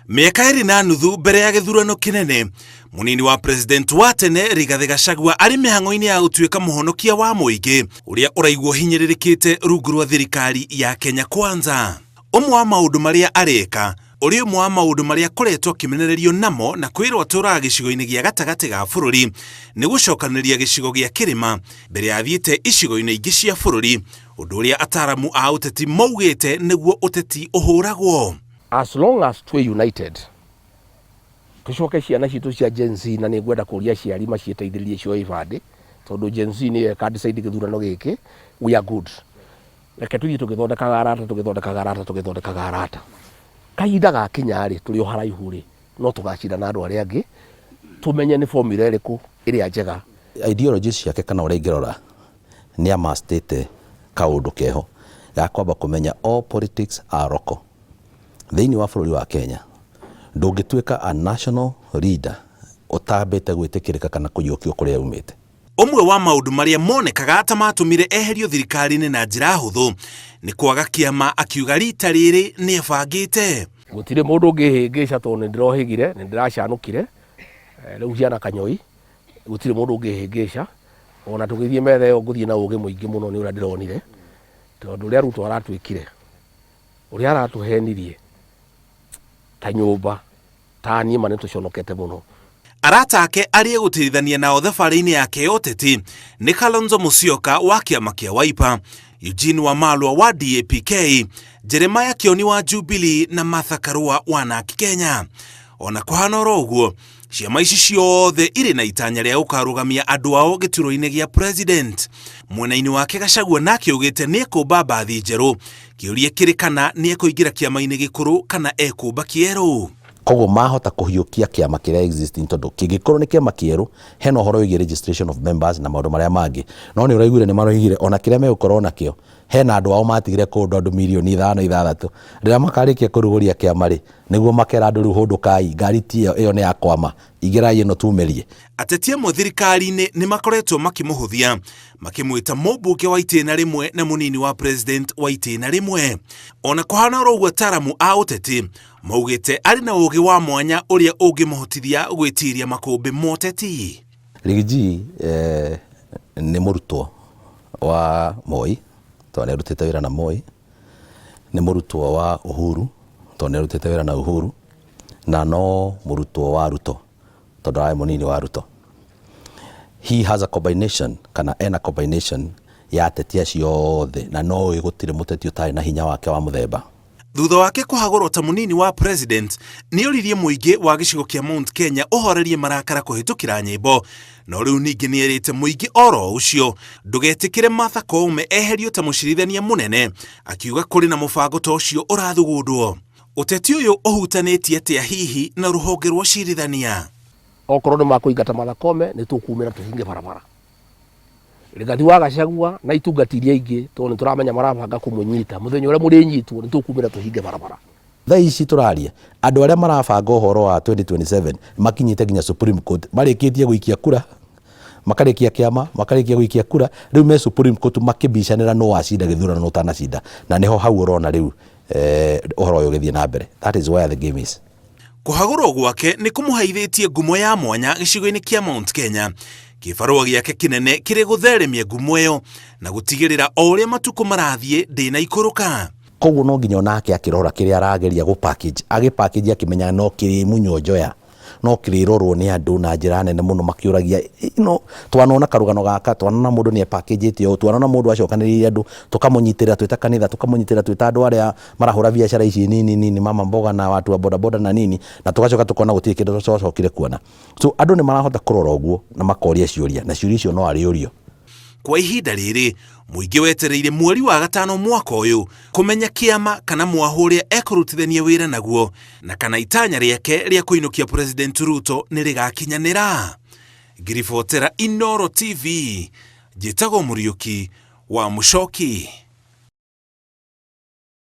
Mĩaka ĩrĩ na nuthu mbere ya gĩthurano kĩnene, mũnini wa president wa tene Rigathĩ Gachagua arĩ mĩhang'o-inĩ ya gũtuĩka mũhonokia wa mũingĩ ũrĩa ũraigwo hinyĩrĩrĩkĩte rungu rwa thirikari ya Kenya Kwanza. Ũmwe wa maũndũ marĩa areka ũrĩ ũmwe wa maũndũ marĩa akoretwo akĩmenererio namo na kwĩrwo atũraga gĩcigo-inĩ gĩa gatagatĩ ga bũrũri nĩ gũcokanĩrĩria gĩcigo gĩa kĩrĩma mbere ya athiĩte icigo-inĩ ingĩ cia bũrũri, ũndũ ũrĩa ataramu a ũteti maugĩte nĩguo ũteti ũhũragwo. As long as twĩ united, tũcoke ciana citũ cia Gen Z, na nĩ ngwenda kũria aciari maciĩteithĩrĩrie cioe ibandĩ, tondũ Gen Z nĩyo ĩka decide gĩthurano gĩkĩ, we are good. Reke tũthiĩ tũgĩthondekaga arata, tũgĩthondekaga arata, tũgĩthondekaga arata. Kahinda gakinya rĩ, tũrĩ o haraihu rĩ, no tũgacinda na andũ arĩa angĩ, tũmenye nĩ formula ĩrĩkũ ĩrĩa njega. Ideology ciake kana ũrĩa ingĩrora nĩ amastĩte kaũndũ keho ga kwamba kũmenya all politics are local. Thĩinĩ wa bũrũri wa Kenya ndũngĩtuĩka a national leader ũtambĩte gwĩtĩkĩrĩka kana kũiyũkio kũrĩa umĩte. Ũmwe wa maũndũ marĩa monekaga ta matũmire eherio thirikari-inĩ na njĩra hũthũ nĩ kwaga kĩama, akiuga rita rĩrĩ nĩ ebangĩte. Gũtirĩ mũndũ ũngĩhĩngĩca tondũ nĩ ndĩrohĩgire, nĩ ndĩracanũkire, rĩu ciana kanyoi, gũtirĩ mũndũ ũngĩhĩngĩca. Ona tũgĩthiĩ metha ĩyo ngũthiĩ na ũgĩ mũingĩ mũno nĩ ũrĩa ndĩronire, tondũ ũrĩa Ruto aratwĩkire, ũrĩa aratũhenirie ta nyũmba, ta niĩ ma nĩ tũconokete mũno. Arata ake arĩa egũtirithania nao thabarĩ-inĩ yake ya ũteti nĩ Kalonzo Musyoka wa kĩama kĩa Wiper, Eugene Wamalwa wa DAP-K, Jeremiah Kioni wa Jubilee na Martha Karua wa Narc Kenya. Ona kũhana oro ũguo, ciama ici ciothe irĩ na itanya rĩa gũkarũgamia andũ ao gĩturwa-inĩ gĩa president. Mwena-inĩ wake Gachagua nake augĩte nĩ ekũmba mbathi njerũ. Kĩũria kĩrĩ kana nĩ ekũingĩra kĩama-inĩ gĩkũrũ kana ekũmba kĩerũ. Koguo mahota kũhiũkia kĩama kĩrĩa existing, tondũ kĩngĩkorwo nĩ kĩama kĩerũ hena ũhoro wĩgiĩ registration of members na maũndũ marĩa mangĩ. No nĩ ũraiguire nĩ maroigire ona kĩrĩa megũkorwo nakĩo hena andũ ao matigire kũndũ, andũ mirioni 5 6. Rĩrĩa makarĩkia kũrugũria kĩama rĩ, nĩguo makera andũ rĩu hũndũkai, ngari ti ĩyo, ĩyo nĩ ya kwama, ingĩrai ĩno tumĩrie. Ateti amwe thirikari-inĩ nĩ makoretwo makĩmũhũthia makĩmwĩta mũmbunge wa itĩna rĩmwe na mũnini wa president wa itĩna rĩmwe. Ona kũhana oro ũguo, ataramu a ũteti maugĩte arĩ na ũgĩ wa mwanya ũrĩa ũngĩmũhotithia gwĩtiria makũmbĩ ma ũteti. Riggy G nĩ mũrutwo wa Moi tondũ nĩ arutĩte wĩra na Moi, nĩ mũrutwo wa Uhuru tondũ nĩ arutĩte wĩra na Uhuru, na no mũrutwo wa Ruto tondũ ararĩ mũnini wa Ruto. He has a combination, kana ena combination ya ateti acio othe, na no ũĩ gũtirĩ mũteti ũtarĩ na hinya wake wa mũthemba. Thutha wake kũhagũrwo ta mũnini wa president, nĩ oririe mũingĩ wa gĩcigo kĩa Mount Kenya ũhorerie marakara kũhĩtũkĩra nyĩmbo. No rĩu ningĩ nĩ erĩte mũingĩ oro ũcio ndũgetĩkĩre Martha Koome eherio ta mũcirithania mũnene, akiuga kũrĩ na mũbango ta ũcio ũrathugundwo. Ũteti ũyũ ũhutanĩtie atĩa hihi na rũhonge rwa ũcirithania? Okorwo nĩ makũingata Martha Koome, nĩ tũkumĩra tũhinge barabara. Rigathi wa Gachagua na itungati iria ingĩ, tondũ nĩ tũramenya marabanga kũmũnyita, mũthenya ũrĩa mũrĩnyitwo nĩ tũkumĩra tũhinge barabara. Thaa ici tũraria, andũ arĩa marabanga ũhoro wa 2027 makinyĩte nginya Supreme Court, marĩkĩtie gũikia kura, makarĩkia kĩama, makarĩkia gũikia kura, rĩu me Supreme Court makĩbicanĩra nũ wacinda gĩthurano nũ ũtanacinda, na nĩho hau ũrona rĩu ũhoro ũyũ ũgĩthiĩ na mbere. That is where the game is. Kũhagũrwo gwake nĩ kũmũheithĩtie ngumo ya mwanya gĩcigo-inĩ kĩa Mount Kenya. Kĩbarũa gĩake kĩnene kĩrĩ gũtheremia ngumo ĩyo na gũtigĩrĩra o ũrĩa matukũ marathiĩ ndĩnaikũrũka. Koguo no nginya onake akĩrora kĩrĩa arageria gũ package, agĩ package akĩmenyaga no kĩrĩmunywo njoya, no kĩrĩrorwo nĩ andũ na njĩra nene mũno makĩũragia, no twanona karũgano gaka, twanona mũndũ nĩ package ũũ, twanona mũndũ acokanĩrĩirie andũ, tũkamũnyitĩrĩra twĩ ta kanitha, tũkamũnyitĩrĩra twĩ ta andũ arĩa marahũra biacara ici nini nini, mama mboga na watu wa bodaboda na nini, na tũgacoka tũkona gũtirĩ kĩndũ twacokire kuona. So andũ nĩ marahota kũrora ũguo na makoria ciũria, na ciũria icio no arĩũrio. Kwa ihinda rĩrĩ, mũingĩ wetereire mweri wa gatano mwaka ũyũ kũmenya kĩama kana mwahũ ũrĩa ekũrutithania wĩra naguo, na kana itanya rĩake rĩa kũinũkia President Ruto nĩ rĩgakinyanĩra. Ngiribotera Inooro TV, njĩtagwo Mũriũki wa Mũcoki.